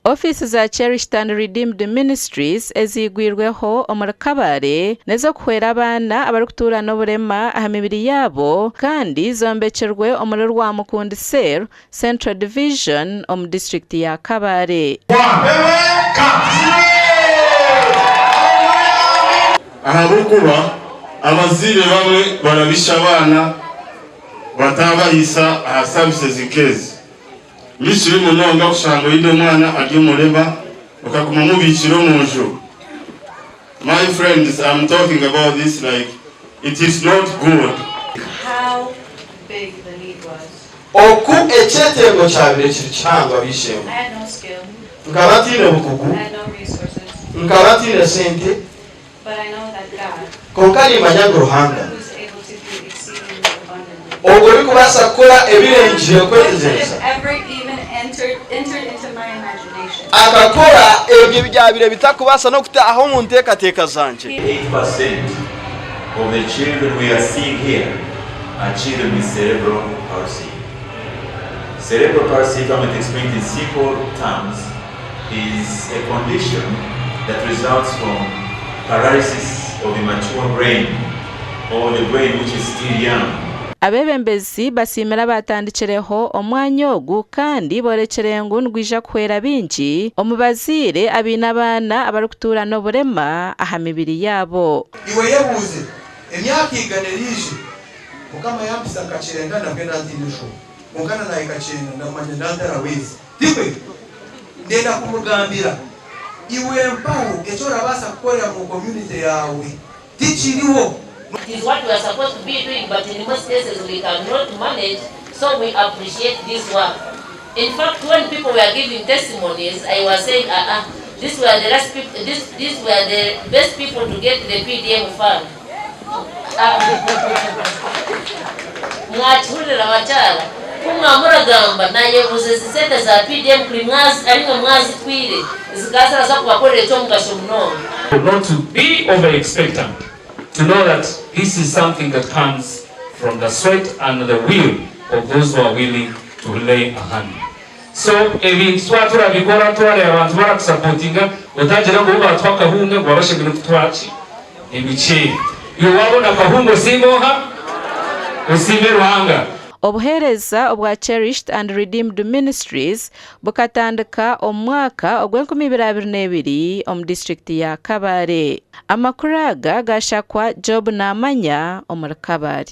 Ofiisi za Cherished and Redeemed Ministries eziigwirweho omuri Kabale n'ez'okuhwera abaana abarikutuura n'oburema aha mibiri yaabo kandi zombekirwe omuri Rwamukundi Cell, Central Division omu disiturikiti ya Kabale. Ahabw'okuba abazaire bamwe barabisha abaana bataabahiisa aha services nk'ezi. Ni kibi munonga kushanga oine omwana ari omurema okaguma omubiikire omu nju. My friends am talking about this like it is not good. How big the need was. Oku ekyetengo kyabaire kiri kihango ab'eishe-emwe. I had no skill. Nkaba ntaine bukugu, I had no resources. nkaba ntaine sente, But I know that God, kwonka nimmanya ngu Ruhanga, who is able to do exceedingly abundantly. ogwo orikubaasa kukora ebirengire Could okwetegyereza, have ever even entered entered into my imagination. akakora ebyo ebyabaire bitakubaasa n'okutaaha omu nteekateeka zangye. 8% of the children we are seeing here are children with cerebral palsy. Cerebral palsy, if I might explain it in simple terms, is a condition that results from paralysis of the mature brain or the brain which is still young. Abeebembezi basiimire abaatandikireho omwanya ogu kandi boorekire ngu nigwija kuhwera baingi omu bazaire abaine abaana abarikutuura n'oburema aha mibiri yaabo. Iwe yebuuze, Emyaka igana eriije, Mukama yampisa nka kyenda nabwe nantiine enshobe. Kwonka na nahika kyenda ndamanya nantarahwezi. Tikwe? Ndenda kumugambira, iwe mpaho eki orabaasa kukorera mu community yaawe tikiriho. It is what we are supposed to be doing but in most cases we cannot manage so we appreciate this work. In fact when people were giving testimonies I was saying ah ah this were the last people this these were the best people to get the PDM fund. Mwakihurira bakyara ku mwamuragamba nayebuuza ezi sente za PDM kuri mwazi arimwe mwazitwire zikaba ziraza kubakorera ekyomugasho munonga. Not to be over expectant, to know that this is something that comes from the sweat and the will of those who are willing to lay a hand. So ebintu twaba turabikora twareeba abantu barakusapotinga otagira ngu obu baatuha akahunga ngu baba bashemereire kutuha ki? Emiceeri. Iwe waabona akahunga osiime oha? Osiime Ruhanga. Obuheereza obwa Cherished and Redeemed Ministries bukatandika omu mwaka ogw'enkumi ibiri 22 omu disiturikiti ya Kabale. Amakuru aga gashakwa Job Namanya omuri Kabale.